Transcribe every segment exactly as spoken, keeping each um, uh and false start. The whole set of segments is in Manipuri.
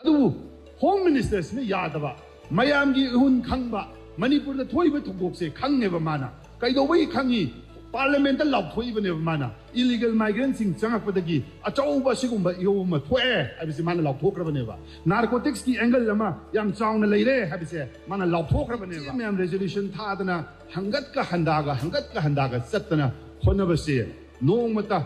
ꯑꯗꯨꯕꯨ ꯍꯣꯝ ꯃꯤꯅꯤꯁꯇꯔꯁꯤꯅ ꯌꯥꯗꯕ, ꯃꯌꯥꯝꯒꯤ ꯏꯍꯨꯟ ꯈꯪꯕ, ꯃꯅꯤꯄꯨꯔꯗ ꯊꯣꯛꯏꯕ ꯊꯧꯗꯣꯛꯁꯦ ꯈꯪꯉꯦꯕ ꯃꯥꯅ꯫ ꯀꯩꯗꯧꯕꯒꯤ ꯈꯪꯉꯤ? ꯄꯥꯔꯂꯤꯌꯥꯃꯦꯟꯠꯇ ꯂꯥꯎꯊꯣꯛꯏꯕꯅꯦꯕ ꯃꯥꯅ꯫ ꯏꯂꯤꯒꯦꯜ ꯃꯥꯏꯒ꯭ꯔꯦꯟꯁꯤꯡ ꯆꯪꯉꯛꯄꯗꯒꯤ ꯑꯆꯧꯕ ꯑꯁꯤꯒꯨꯝꯕ ꯏꯍꯧ ꯑꯃ ꯊꯣꯛꯑꯦ ꯍꯥꯏꯕꯁꯤ ꯃꯥꯅ ꯂꯥꯎꯊꯣꯛꯈ꯭ꯔꯕꯅꯦꯕ꯫ ꯅꯥꯔꯀꯣꯇꯤꯛꯁꯀꯤ ꯑꯦꯡꯒꯜ ꯑꯃ ꯌꯥꯝ ꯆꯥꯎꯅ ꯂꯩꯔꯦ ꯍꯥꯏꯕꯁꯦ ꯃꯥꯅ ꯂꯥꯎꯊꯣꯛꯈ꯭ꯔꯕꯅꯦꯕ꯫ ꯃꯌꯥꯝ ꯔꯦꯖꯣꯂꯨꯁꯟ ꯊꯥꯗꯅ ꯍꯪꯒꯠꯀ ꯍꯟꯗꯥꯒ ꯍꯪꯒꯠꯀ ꯍꯟꯗꯥꯒ ꯆꯠꯇꯅ ꯍꯣꯠꯅꯕꯁꯦ ꯅꯣꯡꯃꯇ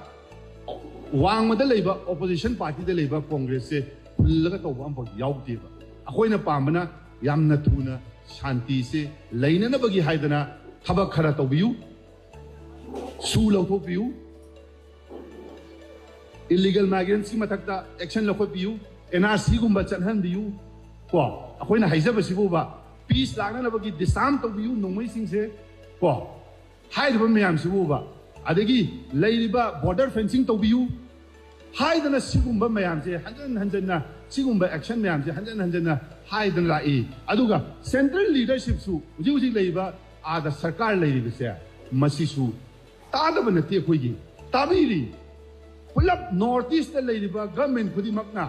ꯋꯥꯡꯃꯗ ꯂꯩꯕ ꯑꯣꯄꯣꯖꯤꯁꯟ ꯄꯥꯔꯇꯤꯗ ꯂꯩꯕ ꯀꯣꯡꯒ꯭ꯔꯦꯁꯁꯦ ꯍꯨꯜꯂꯒ ꯇꯧꯕ ꯑꯃꯐꯥꯎ ꯌꯥꯎꯗꯦꯕ꯫ ꯑꯩꯈꯣꯏꯅ ꯄꯥꯝꯕꯅ ꯌꯥꯝꯅ ꯊꯨꯅ ꯁꯥꯟꯇꯤꯁꯦ ꯂꯩꯅꯅꯕꯒꯤ ꯍꯥꯏꯗꯅ ꯊꯕꯛ ꯈꯔ ꯇꯧꯕꯤꯌꯨ, ꯁꯨ ꯂꯧꯊꯣꯛꯄꯤꯌꯨ, ꯏꯂꯤꯒꯦꯜ ꯃꯥꯏꯒ꯭ꯔꯦꯟꯁꯀꯤ ꯃꯊꯛꯇ ꯑꯦꯛꯁꯟ ꯂꯧꯈꯠꯄꯤꯌꯨ, ꯑꯦꯟ ꯑꯥꯔ ꯁꯤꯒꯨꯝꯕ ꯆꯠꯍꯟꯕꯤꯌꯨ꯫ ꯀꯣ, ꯑꯩꯈꯣꯏꯅ ꯍꯥꯏꯖꯕꯁꯤꯕꯨꯕ ꯄꯤꯁ ꯂꯥꯛꯅꯅꯕꯒꯤ ꯗꯤꯁꯥꯔꯝ ꯇꯧꯕꯤꯌꯨ ꯅꯣꯡꯃꯩꯁꯤꯡꯁꯦ꯫ ꯀꯣ, ꯍꯥꯏꯔꯤꯕ ꯃꯌꯥꯝꯁꯤꯕꯨꯕ, ꯑꯗꯒꯤ ꯂꯩꯔꯤꯕ ꯕꯣꯔꯗꯔ ꯐꯦꯟꯁꯤꯡ ꯇꯧꯕꯤꯌꯨ ꯍꯥꯏꯗꯅ ꯁꯤꯒꯨꯝꯕ ꯃꯌꯥꯝꯁꯦ ꯍꯟꯖꯟ ꯍꯟꯖꯟꯅ ꯁꯤꯒꯨꯝꯕ ꯑꯦꯛꯁꯟ ꯃꯌꯥꯝꯁꯦ ꯍꯟꯖꯟ ꯍꯟꯖꯟꯅ ꯍꯥꯏꯗꯅ ꯂꯥꯛꯏ꯫ ꯑꯗꯨꯒ ꯁꯦꯟꯇ꯭ꯔꯦꯜ ꯂꯤꯗꯔꯁꯤꯞꯁꯨ ꯍꯧꯖꯤꯛ ꯍꯧꯖꯤꯛ ꯂꯩꯔꯤꯕ ꯑꯥꯗ ꯁꯔꯀꯥꯔ ꯂꯩꯔꯤꯕꯁꯦ ꯃꯁꯤꯁꯨ ꯇꯥꯗꯕ ꯅꯠꯇꯦ, ꯑꯩꯈꯣꯏꯒꯤ ꯇꯥꯕꯤꯔꯤ꯫ ꯄꯨꯂꯞ ꯅꯣꯔꯠ ꯏꯁꯇ ꯂꯩꯔꯤꯕ ꯒꯚꯔꯟꯃꯦꯟ ꯈꯨꯗꯤꯡꯃꯛꯅ,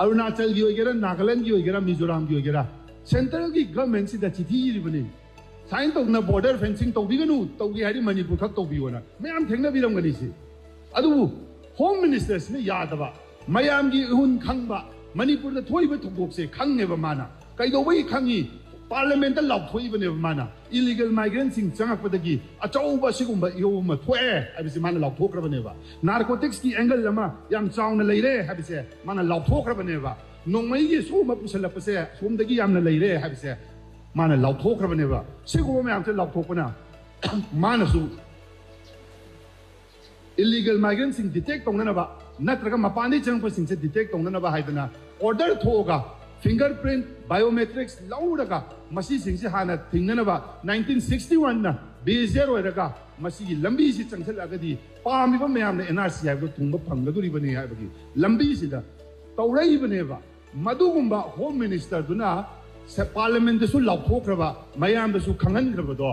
ꯑꯔꯨꯅꯥꯆꯜꯒꯤ ꯑꯣꯏꯒꯦꯔꯥ, ꯅꯥꯒꯥꯂꯦꯟꯒꯤ ꯑꯣꯏꯒꯦꯔꯥ, ꯃꯤꯖꯣꯔꯥꯝꯒꯤ ꯑꯣꯏꯒꯦꯔꯥ, ꯁꯦꯟꯇ꯭ꯔꯦꯜꯒꯤ ꯒꯚꯔꯟꯃꯦꯟꯁꯤꯗ ꯆꯤꯊꯤ ꯏꯔꯤꯕꯅꯤ꯫ ꯁꯥꯏꯟ ꯇꯧꯗꯅ ꯕꯣꯔꯗꯔ ꯐꯦꯟꯁꯤꯡ ꯇꯧꯕꯤꯒꯅꯨ, ꯇꯧꯒꯦ ꯍꯥꯏꯔꯗꯤ ꯃꯅꯤꯄꯨꯔ ꯈꯛ ꯇꯧꯕꯤꯌꯣꯅ ꯃꯌꯥꯝ ꯊꯦꯡꯅꯕꯤꯔꯝꯒꯅꯤ꯫ ꯁꯤ ꯑꯗꯨꯕꯨ ꯍꯣꯝ ꯃꯤꯅꯤꯁꯇꯔꯁꯤꯅ ꯌꯥꯗꯕ, ꯃꯌꯥꯝꯒꯤ ꯏꯍꯨꯟ ꯈꯪꯕ, ꯃꯅꯤꯄꯨꯔꯗ ꯊꯣꯛꯏꯕ ꯊꯧꯗꯣꯛꯁꯦ ꯈꯪꯉꯦꯕ ꯃꯥꯅ꯫ ꯀꯩꯗꯧꯕꯒꯤ ꯈꯪꯉꯤ? ꯄꯥꯔꯂꯤꯌꯥꯃꯦꯟꯠꯇ ꯂꯥꯎꯊꯣꯛꯏꯕꯅꯦꯕ ꯃꯥꯅ꯫ ꯏꯂꯤꯒꯦꯜ ꯃꯥꯏꯒ꯭ꯔꯦꯟꯁꯤꯡ ꯆꯪꯉꯛꯄꯗꯒꯤ ꯑꯆꯧꯕ ꯑꯁꯤꯒꯨꯝꯕ ꯏꯍꯧ ꯑꯃ ꯊꯣꯛꯑꯦ ꯍꯥꯏꯕꯁꯤ ꯃꯥꯅ ꯂꯥꯎꯊꯣꯛꯈ꯭ꯔꯕꯅꯦꯕ꯫ ꯅꯥꯔꯀꯣꯇꯤꯛꯁꯀꯤ ꯑꯦꯡꯒꯜ ꯑꯃ ꯌꯥꯝ ꯆꯥꯎꯅ ꯂꯩꯔꯦ ꯍꯥꯏꯕꯁꯦ ꯃꯥꯅ ꯂꯥꯎꯊꯣꯛꯈ꯭ꯔꯕꯅꯦꯕ꯫ ꯅꯣꯡꯃꯩꯒꯤ ꯁꯣꯝꯕ ꯄꯨꯁꯜꯂꯛꯄꯁꯦ ꯁꯣꯝꯗꯒꯤ ꯌꯥꯝꯅ ꯂꯩꯔꯦ ꯍꯥꯏꯕꯁꯦ ꯃꯥꯅ ꯂꯥꯎꯊꯣꯛꯈ꯭ꯔꯕꯅꯦꯕ꯫ ꯁꯤꯒꯨꯝꯕ ꯃꯌꯥꯝꯁꯦ ꯂꯥꯎꯊꯣꯛꯄꯅ ꯃꯥꯅꯁꯨ ꯏꯂꯤꯒꯦꯜ ꯃꯥꯏꯒ꯭ꯔꯦꯟꯁꯤꯡ ꯗꯤꯇꯦꯛ ꯇꯧꯅꯅꯕ ꯅꯠꯇ꯭ꯔꯒ ꯃꯄꯥꯟꯗꯒꯤ ꯆꯪꯉꯛꯄꯁꯤꯡꯁꯦ ꯗꯤꯇꯦꯛ ꯇꯧꯅꯅꯕ ꯍꯥꯏꯗꯅ ꯑꯣꯔꯗꯔ ꯊꯣꯛꯑꯒ ꯐꯤꯡꯒꯔ ꯄ꯭ꯔꯤꯟꯠ, ꯕꯥꯏꯑꯣꯃꯦꯇ꯭ꯔꯤꯛꯁ ꯂꯧꯔꯒ ꯃꯁꯤꯁꯤꯡꯁꯦ ꯍꯥꯟꯅ ꯊꯤꯡꯅꯅꯕ ꯅꯥꯏꯟꯇꯤꯟ ꯁꯤꯛꯁꯇꯤ ꯋꯥꯟꯅ ꯕꯦꯖꯔ ꯑꯣꯏꯔꯒ ꯃꯁꯤꯒꯤ ꯂꯝꯕꯤꯁꯤ ꯆꯪꯁꯤꯜꯂꯛꯑꯒꯗꯤ ꯄꯥꯝꯃꯤꯕ ꯃꯌꯥꯝꯅ ꯑꯦꯟ ꯑꯥꯔ ꯁꯤ ꯍꯥꯏꯕꯗꯣ ꯊꯨꯡꯕ ꯐꯪꯒꯗꯣꯔꯤꯕꯅꯤ ꯍꯥꯏꯕꯒꯤ ꯂꯝꯕꯤꯁꯤꯗ ꯇꯧꯔꯛꯏꯕꯅꯦꯕ꯫ ꯃꯗꯨꯒꯨꯝꯕ ꯍꯣꯝ ꯃꯤꯅꯤꯁꯇꯔꯗꯨꯅ ꯁꯦ-, ꯄꯥꯔꯂꯤꯌꯥꯃꯦꯟꯗꯁꯨ ꯂꯥꯎꯊꯣꯛꯈ꯭ꯔꯕ, ꯃꯌꯥꯝꯗꯁꯨ ꯈꯪꯍꯟꯈ꯭ꯔꯕꯗꯣ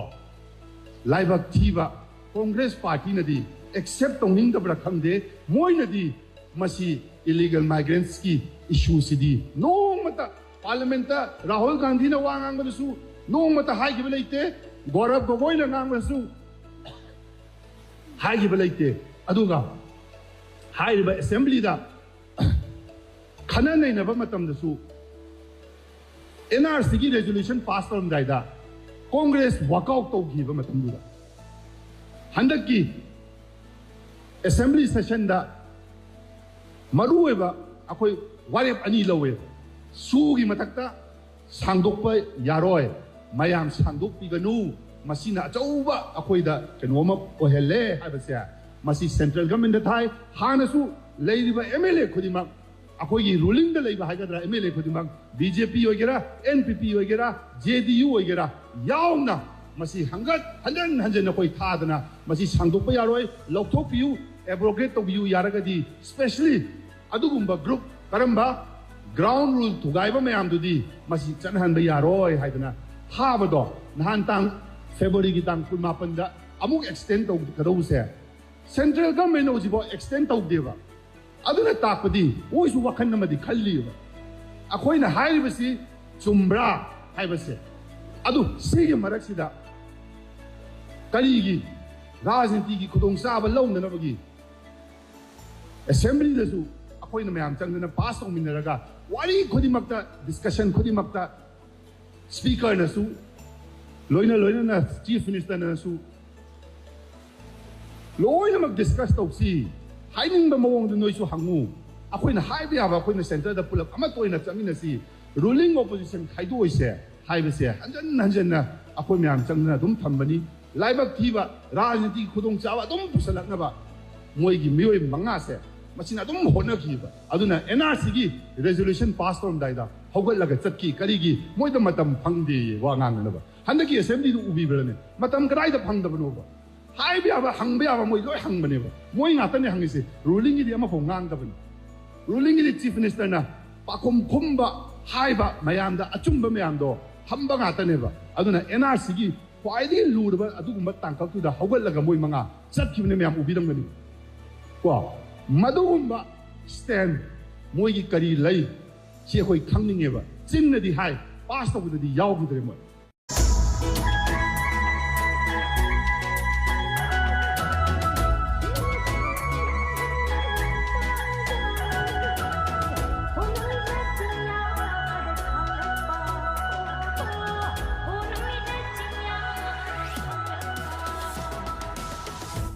ꯂꯥꯏꯕꯛ ꯊꯤꯕ ꯀꯣꯡꯒ꯭ꯔꯦꯁ ꯄꯥꯔꯇꯤꯅꯗꯤ ꯑꯦꯛꯁꯦꯞ ꯇꯧꯅꯤꯡꯗꯕ꯭ꯔꯥ ꯈꯪꯗꯦ꯫ ꯃꯣꯏꯅꯗꯤ ꯃꯁꯤ ꯏꯂꯤꯒꯦꯜ ꯃꯥꯏꯒ꯭ꯔꯦꯟꯁꯀꯤ ꯏꯁꯨꯁꯤꯗꯤ ꯅꯣꯡꯃꯇ ꯄꯥꯔꯂꯤꯌꯥꯃꯦꯟꯠꯇ ꯔꯥꯍꯨꯜ ꯒꯥꯟꯙꯤꯅ ꯋꯥ ꯉꯥꯡꯕꯗꯁꯨ ꯅꯣꯡꯃꯇ ꯍꯥꯏꯈꯤꯕ ꯂꯩꯇꯦ꯫ ꯒꯧꯔꯕ ꯒꯣꯒꯣꯏꯅ ꯉꯥꯡꯕꯗꯁꯨ ꯍꯥꯏꯈꯤꯕ ꯂꯩꯇꯦ꯫ ꯑꯗꯨꯒ ꯍꯥꯏꯔꯤꯕ ꯑꯦꯁꯦꯝꯕ꯭ꯂꯤꯗ ꯈꯟꯅ ꯅꯩꯅꯕ ꯃꯇꯝꯗꯁꯨ ꯑꯦꯟ ꯑꯥꯔ ꯁꯤꯒꯤ ꯔꯦꯖꯣꯂꯨꯁꯟ ꯄꯥꯁ ꯇꯧꯔꯝꯗꯥꯏꯗ ꯀꯣꯡꯒ꯭ꯔꯦꯁ ꯋꯥꯛꯑꯥꯎꯠ ꯇꯧꯈꯤꯕ ꯃꯇꯝꯗꯨꯗ ꯍꯟꯗꯛꯀꯤ ꯑꯦꯁꯦꯝꯕ꯭ꯂꯤ ꯁꯦꯁꯟꯗ ꯃꯔꯨꯑꯣꯏꯕ ꯑꯩꯈꯣꯏ ꯋꯥꯔꯦꯞ ꯑꯅꯤ ꯂꯧꯋꯦ꯫ ꯁꯨꯒꯤ ꯃꯊꯛꯇ ꯁꯥꯡꯗꯣꯛꯄ ꯌꯥꯔꯣꯏ, ꯃꯌꯥꯝ ꯁꯥꯡꯗꯣꯛꯄꯤꯒꯅꯨ, ꯃꯁꯤꯅ ꯑꯆꯧꯕ ꯑꯩꯈꯣꯏꯗ ꯀꯩꯅꯣ ꯑꯃ ꯑꯣꯏꯍꯜꯂꯦ ꯍꯥꯏꯕꯁꯦ ꯃꯁꯤ ꯁꯦꯟꯇ꯭ꯔꯦꯜ ꯒꯃꯦꯟꯗ ꯊꯥꯏ꯫ ꯍꯥꯟꯅꯁꯨ ꯂꯩꯔꯤꯕ ꯑꯦꯝ ꯑꯦꯜ ꯑꯦ ꯈꯨꯗꯤꯡꯃꯛ, ꯑꯩꯈꯣꯏꯒꯤ ꯔꯨꯂꯤꯡꯗ ꯂꯩꯕ ꯍꯥꯏꯒꯗ꯭ꯔꯥ, ꯑꯦꯝ ꯑꯦꯜ ꯑꯦ ꯈꯨꯗꯤꯡꯃꯛ, ꯕꯤ ꯖꯦ ꯄꯤ ꯑꯣꯏꯒꯦꯔꯥ, ꯑꯦꯟ ꯄꯤ ꯄꯤ ꯑꯣꯏꯒꯦꯔꯥ, ꯖꯦ ꯗꯤ ꯌꯨ ꯑꯣꯏꯒꯦꯔꯥ, ꯌꯥꯎꯅ ꯃꯁꯤ ꯍꯪꯒꯠ ꯍꯟꯖꯟ ꯍꯟꯖꯟ ꯑꯩꯈꯣꯏ ꯊꯥꯗꯅ ꯃꯁꯤ ꯁꯥꯡꯗꯣꯛꯄ ꯌꯥꯔꯣꯏ, ꯂꯧꯊꯣꯛꯄꯤꯌꯨ, ꯑꯦꯕ꯭ꯔꯣꯒꯦꯠ ꯇꯧꯕꯤꯌꯨ ꯌꯥꯔꯒꯗꯤ, ꯁ꯭ꯄꯦꯁꯦꯜꯂꯤ ꯑꯗꯨꯒꯨꯝꯕ ꯒ꯭ꯔꯨꯞ, ꯀꯔꯝꯕ ꯒ꯭ꯔꯥꯎꯟ ꯔꯨꯜ ꯊꯨꯒꯥꯏꯕ ꯃꯌꯥꯝꯗꯨꯗꯤ ꯃꯁꯤ ꯆꯠꯅꯍꯟꯕ ꯌꯥꯔꯣꯏ ꯍꯥꯏꯗꯅ ꯊꯥꯕꯗꯣ ꯅꯍꯥꯟ ꯇꯥꯡ, ꯐꯦꯕ꯭ꯔꯨꯋꯥꯔꯤꯒꯤ ꯇꯥꯡ ꯀꯨꯟꯃꯥꯄꯟꯗ ꯑꯃꯨꯛ ꯑꯦꯛꯁꯇꯦꯟ ꯇꯧꯒꯗꯧꯕꯁꯦ ꯁꯦꯟꯇ꯭ꯔꯦꯜ ꯒꯃꯦꯟꯅ ꯍꯧꯖꯤꯛꯐꯥꯎ ꯑꯦꯛꯁꯇꯦꯟ ꯇꯧꯗꯦꯕ꯫ ꯑꯗꯨꯅ ꯇꯥꯛꯄꯗꯤ ꯃꯣꯏꯁꯨ ꯋꯥꯈꯜ ꯑꯃꯗꯤ ꯈꯜꯂꯤꯕ꯫ ꯑꯩꯈꯣꯏꯅ ꯍꯥꯏꯔꯤꯕꯁꯤ ꯆꯨꯝꯕ꯭ꯔꯥ ꯍꯥꯏꯕꯁꯦ꯫ ꯑꯗꯨ ꯁꯤꯒꯤ ꯃꯔꯛꯁꯤꯗ ꯀꯔꯤꯒꯤ ꯔꯥꯖꯅꯤꯇꯤꯒꯤ ꯈꯨꯗꯣꯡꯆꯥꯕ ꯂꯧꯅꯅꯕꯒꯤ ꯑꯦꯁꯦꯝꯕ꯭ꯂꯤꯗꯁꯨ ꯑꯩꯈꯣꯏꯅ ꯃꯌꯥꯝ ꯆꯪꯗꯅ ꯄꯥꯁ ꯇꯧꯃꯤꯟꯅꯔꯒ ꯋꯥꯔꯤ ꯈꯨꯗꯤꯡꯃꯛꯇ, ꯗꯤꯁꯀꯁꯟ ꯈꯨꯗꯤꯡꯃꯛꯇ ꯁ꯭ꯄꯤꯀꯔꯅꯁꯨ, ꯂꯣꯏꯅ ꯂꯣꯏꯅꯅ ꯆꯤꯐ ꯃꯤꯅꯤꯁꯇꯔꯅꯁꯨ ꯂꯣꯏꯅꯃꯛ ꯗꯤꯁꯀꯁ ꯇꯧꯁꯤ, ꯍꯥꯏꯅꯤꯡꯕ ꯃꯑꯣꯡꯗ ꯅꯣꯏꯁꯨ ꯍꯪꯉꯨ, ꯑꯩꯈꯣꯏꯅ ꯍꯥꯏꯕ ꯌꯥꯕ ꯑꯩꯈꯣꯏꯅ ꯁꯦꯟꯇꯔꯗ ꯄꯨꯂꯞ ꯑꯃꯠꯇ ꯑꯣꯏꯅ ꯆꯠꯃꯤꯟꯅꯁꯤ, ꯔꯨꯂꯤꯡ ꯑꯣꯄꯣꯖꯤꯁꯟ ꯈꯥꯏꯗꯣꯛꯑꯣꯏꯁꯦ ꯍꯥꯏꯕꯁꯦ ꯍꯟꯖꯟ ꯍꯟꯖꯟꯅ ꯑꯩꯈꯣꯏ ꯃꯌꯥꯝ ꯆꯪꯗꯅ ꯑꯗꯨꯝ ꯊꯝꯕꯅꯤ꯫ ꯂꯥꯏꯕꯛ ꯊꯤꯕ, ꯔꯥꯖꯅꯤꯇꯤꯒꯤ ꯈꯨꯗꯣꯡꯆꯥꯕ ꯑꯗꯨꯝ ꯄꯨꯁꯜꯂꯛꯅꯕ ꯃꯣꯏꯒꯤ ꯃꯤꯑꯣꯏ ꯃꯉꯥꯁꯦ ꯃꯁꯤꯅ ꯑꯗꯨꯝ ꯍꯣꯠꯅꯈꯤꯕ꯫ ꯑꯗꯨꯅ ꯑꯦꯟ ꯑꯥꯔ ꯁꯤꯒꯤ ꯔꯦꯖꯣꯂꯨꯁꯟ ꯄꯥꯁ ꯇꯧꯔꯝꯗꯥꯏꯗ ꯍꯧꯒꯠꯂꯒ ꯆꯠꯈꯤ꯫ ꯀꯔꯤꯒꯤ? ꯃꯣꯏꯗ ꯃꯇꯝ ꯐꯪꯗꯦꯌꯦ ꯋꯥ ꯉꯥꯡꯅꯅꯕ꯫ ꯍꯟꯗꯛꯀꯤ ꯑꯦꯁꯦꯝꯕ꯭ꯂꯤꯗꯨ ꯎꯕꯤꯕ꯭ꯔꯅꯦ? ꯃꯇꯝ ꯀꯗꯥꯏꯗ ꯐꯪꯗꯕꯅꯣꯕ? ꯍꯥꯏꯕ ꯌꯥꯕ, ꯍꯪꯕ ꯌꯥꯕ ꯃꯣꯏ ꯂꯣꯏ ꯍꯪꯕꯅꯦꯕ꯫ ꯃꯣꯏ ꯉꯥꯛꯇꯅꯦ ꯍꯪꯉꯤꯁꯦ꯫ ꯔꯨꯂꯤꯡꯒꯤꯗꯤ ꯑꯃꯐꯥꯎ ꯉꯥꯡꯗꯕꯅꯤ꯫ ꯔꯨꯂꯤꯡꯒꯤꯗꯤ ꯆꯤꯐ ꯃꯤꯅꯤꯁꯇꯔꯅ ꯄꯥꯈꯨꯝ ꯈꯨꯝꯕ, ꯍꯥꯏꯕ ꯃꯌꯥꯝꯗ ꯑꯆꯨꯝꯕ ꯃꯌꯥꯝꯗꯣ ꯍꯝꯕ ꯉꯥꯛꯇꯅꯦꯕ꯫ ꯑꯗꯨꯅ ꯑꯦꯟ ꯑꯥꯔ ꯁꯤꯒꯤ ꯈ꯭ꯋꯥꯏꯗꯒꯤ ꯂꯨꯔꯕ ꯑꯗꯨꯒꯨꯝꯕ ꯇꯥꯡꯀꯛꯇꯨꯗ ꯍꯧꯒꯠꯂꯒ ꯃꯣꯏ ꯃꯉꯥ ꯆꯠꯈꯤꯕꯅꯦ, ꯃꯌꯥꯝ ꯎꯕꯤꯔꯝꯒꯅꯤ꯫ ꯀꯣ, ꯃꯗꯨꯒꯨꯝꯕ stand, ꯃꯣꯏꯒꯤ ꯀꯔꯤ ꯂꯩ, ꯁꯤ ꯑꯩꯈꯣꯏ ꯈꯪꯅꯤꯡꯉꯦꯕ꯫ ꯆꯤꯟꯅꯗꯤ ꯍꯥꯏ, ꯄꯥꯁ ꯇꯧꯕꯗꯗꯤ ꯌꯥꯎꯈꯤꯗ꯭ꯔꯦ ꯃꯣꯏ꯫